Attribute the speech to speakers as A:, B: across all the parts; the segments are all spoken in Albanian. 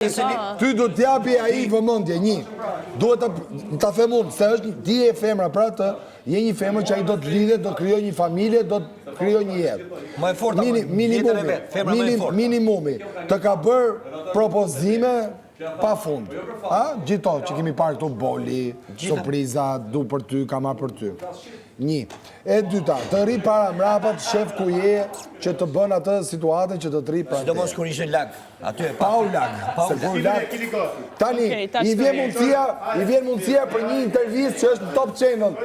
A: Ty do t'japi ai vëmendje, një. Duhet ta ta them unë, se është ti je femra, pra të je një femër që ai do të lidhet, do të krijojë një familje, do të krijojë një jetë.
B: Më e forta,
A: Mini,
B: jetën e vet, femra më e forta.
A: Minimumi, të ka bërë propozime pa fund. A? Gjithë që kemi parë këtu boli, surpriza, du për ty, kam marrë për ty. Një. E dyta, të rri para mrapa, të shef ku je, që të bën atë situatën që të të rri pranë.
B: Sidomos kur ishte lag. Aty e
A: pa. Pa u lag. Se kur lag. Tani, i vjen mundësia, i vjen mundësia për një intervistë që është në Top Channel.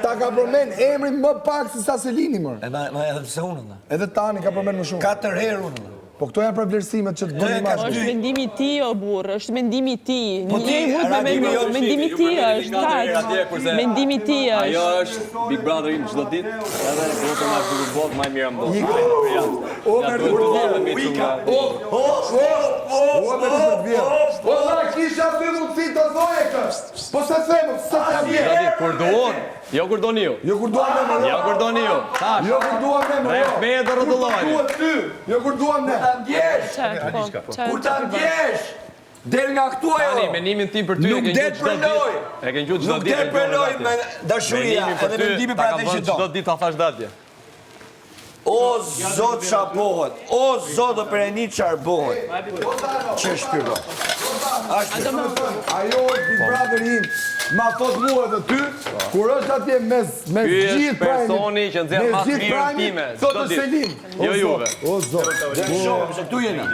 A: Ta ka përmend emrin më pak se sa Selini mër.
B: E ma edhe se unë.
A: Edhe tani ka përmend më shumë.
B: Katër herë unë.
A: Po këto janë për vlerësimet që të bëjnë
C: imazh. Është mendimi i tij o burrë, është mendimi i tij.
B: Po ti,
C: reagimi jo mendimi i tij është, kaq. Mendimi i tij është.
D: Ajo është Big Brother im çdo ditë, edhe bota më bukur botë, më e mira në botë.
A: O merr për të vjerë. O, o, o, o, o merr për të vjerë. O la kisha ty mundësi të thoje kë. Po se them, se të
D: vjerë. Kur duon, jo kur doni ju.
A: Jo kur duam ne, më.
D: Jo kur doni ju.
A: Tash. Jo kur duam ne, më.
D: Rreth me do rrotulloheni.
A: Kur duhet ty, jo kur duam ne.
B: Kur ta ndjesh? Kur ta ndjesh? Del nga këtu ajo.
D: Tani mendimin tim për ty e ke ngjuar çdo ditë. E ke ngjuar çdo ditë.
B: Nuk del për lojë me dashuria, edhe mendimi për atë që do.
D: Çdo ditë ta thash atje.
B: O zot ça bohet, o zot o pereni çar bohet. Që është ky bro?
A: Ashtu. Ajo është Big Brother im. Ma thot mua edhe ty, kur është atje mes mes gjithë
D: prime. personi që nxjerr më të mirën time.
A: Thotë Selin.
D: Jo juve.
A: O zot.
B: Dhe shohim se këtu jena.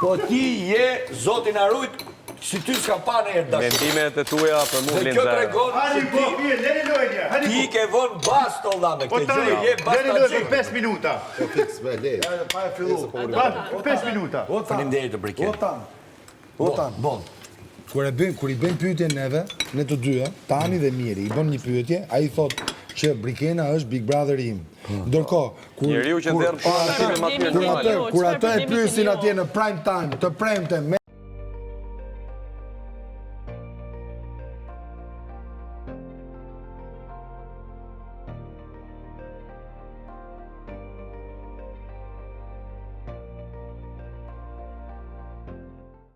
B: Po ti je zoti na rujt Si ty s'ka pa në herë
D: dashuri. Mendimet e tuaja për mua
B: vlen zero. Dhe kjo tregon
E: se ti po, leni lojën një.
B: Ti ke vënë bast o vlla me
E: po
B: këtë gjë, je
E: bast. Leni lojën për 5 minuta.
F: Po fiks, be, le.
A: Pa e fillu.
E: Pa 5 minuta.
B: Faleminderit o Briken.
A: O tan. O tan.
B: Bon.
A: Kur e bën, kur i bën pyetje neve, ne të dy, Tani dhe Miri, i bën një pyetje, ai thotë që Brikena është Big Brother im. Ndërkohë, kur
D: Njeriu që nxjerr para më të mirë.
A: Kur atë, kur atë e pyesin atje në prime time, të premte me.